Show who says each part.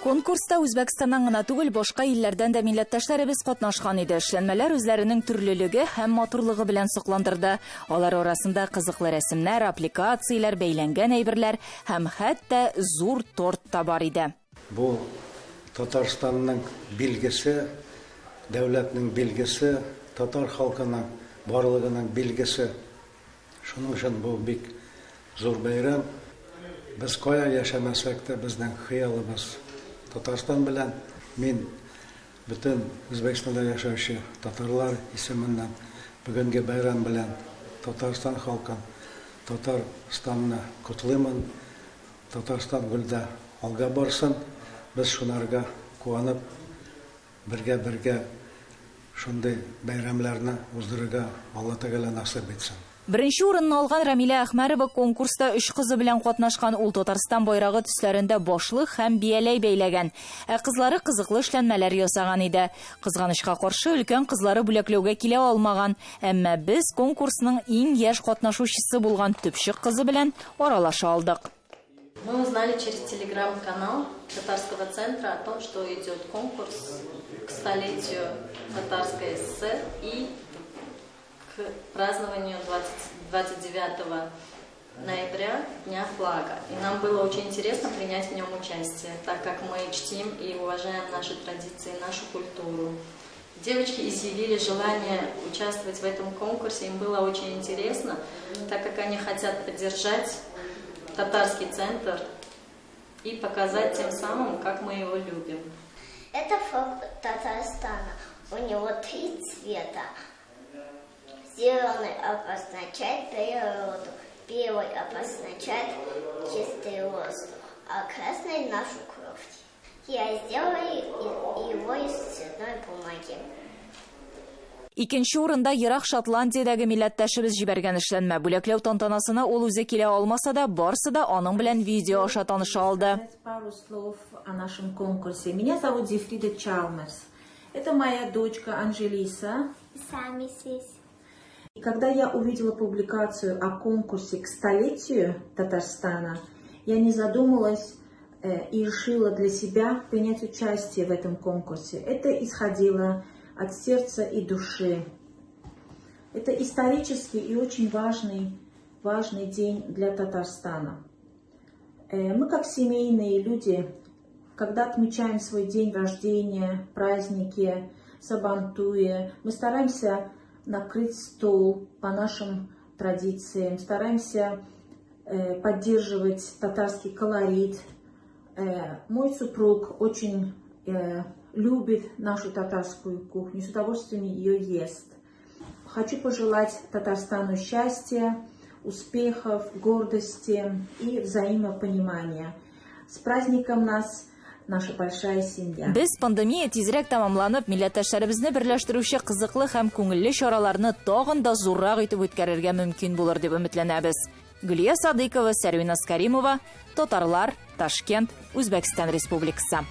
Speaker 1: Конкурста Үзбәкстаннан гына түгел, башка илләрдән дә милләттәшләребез катнашкан иде. Эшләнмәләр үзләренең төрлелеге һәм матурлыгы белән сокландырды. Алар арасында кызыклы рәсемнәр, аппликацияләр, бәйләнгән әйберләр һәм хәтта зур торт та бар иде.
Speaker 2: Бу Татарстанның билгесе, дәүләтнең билгесе, татар халкының барлыгының билгесе. Шуның өчен бу бик зур бәйрәм. Без кая яшәмәсәк тә, безнең хыялыбыз Татарстан белән. Мин бөтен Үзбәкстанда яшәүче татарлар исеменнән бүгенге бәйрәм белән Татарстан халкын, Татарстанны котлыймын. Татарстан гөлдә алга барсын. Без шунарга куанып, Бергә-бергә шундый бәйрәмләрне уздырырга Алла Тәгалә насыйп итсен.
Speaker 1: Беренче урынны алган Рәмилә Әхмәрова конкурста өч кызы белән катнашкан. Ул Татарстан байрагы төсләрендә башлык һәм бияләй бәйләгән. Ә кызлары кызыклы эшләнмәләр ясаган иде. Кызганычка каршы, өлкән кызлары бүләкләүгә килә алмаган. Әмма без конкурсның иң яшь катнашучысы булган төпчек кызы белән аралаша алдык.
Speaker 3: Мы узнали через телеграм-канал Татарского центра о том, что идет конкурс к столетию Татарской ССР и к празднованию 20, 29 ноября Дня флага. И нам было очень интересно принять в нем участие, так как мы чтим и уважаем наши традиции, нашу культуру. Девочки изъявили желание участвовать в этом конкурсе, им было очень интересно, так как они хотят поддержать татарский центр и показать тем самым, как мы его любим.
Speaker 4: Это флаг Татарстана. У него три цвета. Зеленый обозначает природу, белый обозначает чистый воздух, а красный – нашу кровь. Я сделаю его из цветной бумаги.
Speaker 1: Икенче урында ерак Шотландиядәге милләттәшебез җибәргән эшләнмә. Бүләкләү тантанасына ул үзе килә алмаса да, барсы да аның белән видео аша таныша алды.
Speaker 5: Пару слов о нашем конкурсе. Меня зовут Зефрида Чалмерс. Это моя дочка Анжелиса.
Speaker 4: Сами здесь.
Speaker 5: И когда я увидела публикацию о конкурсе к столетию Татарстана, я не задумалась и решила для себя принять участие в этом конкурсе. Это исходило от сердца и души. Это исторический и очень важный, важный день для Татарстана. Мы, как семейные люди, когда отмечаем свой день рождения, праздники, сабантуи, мы стараемся накрыть стол по нашим традициям, стараемся поддерживать татарский колорит. Мой супруг очень любит нашу татарскую кухню, с удовольствием ее ест. Хочу пожелать Татарстану счастья, успехов, гордости и взаимопонимания. С праздником нас, наша большая семья.
Speaker 1: Без пандемия тизрәк тәмамланып, милләттәшләребезне берләштерүче кызыклы һәм күңелле чараларны тагын да зуррак итеп үткәрергә мөмкин булыр дип өметләнәбез. Гөлия Садыйкова, Сәрвиназ Каримова, Татарлар, Ташкент, Үзбәкстан Республикасы.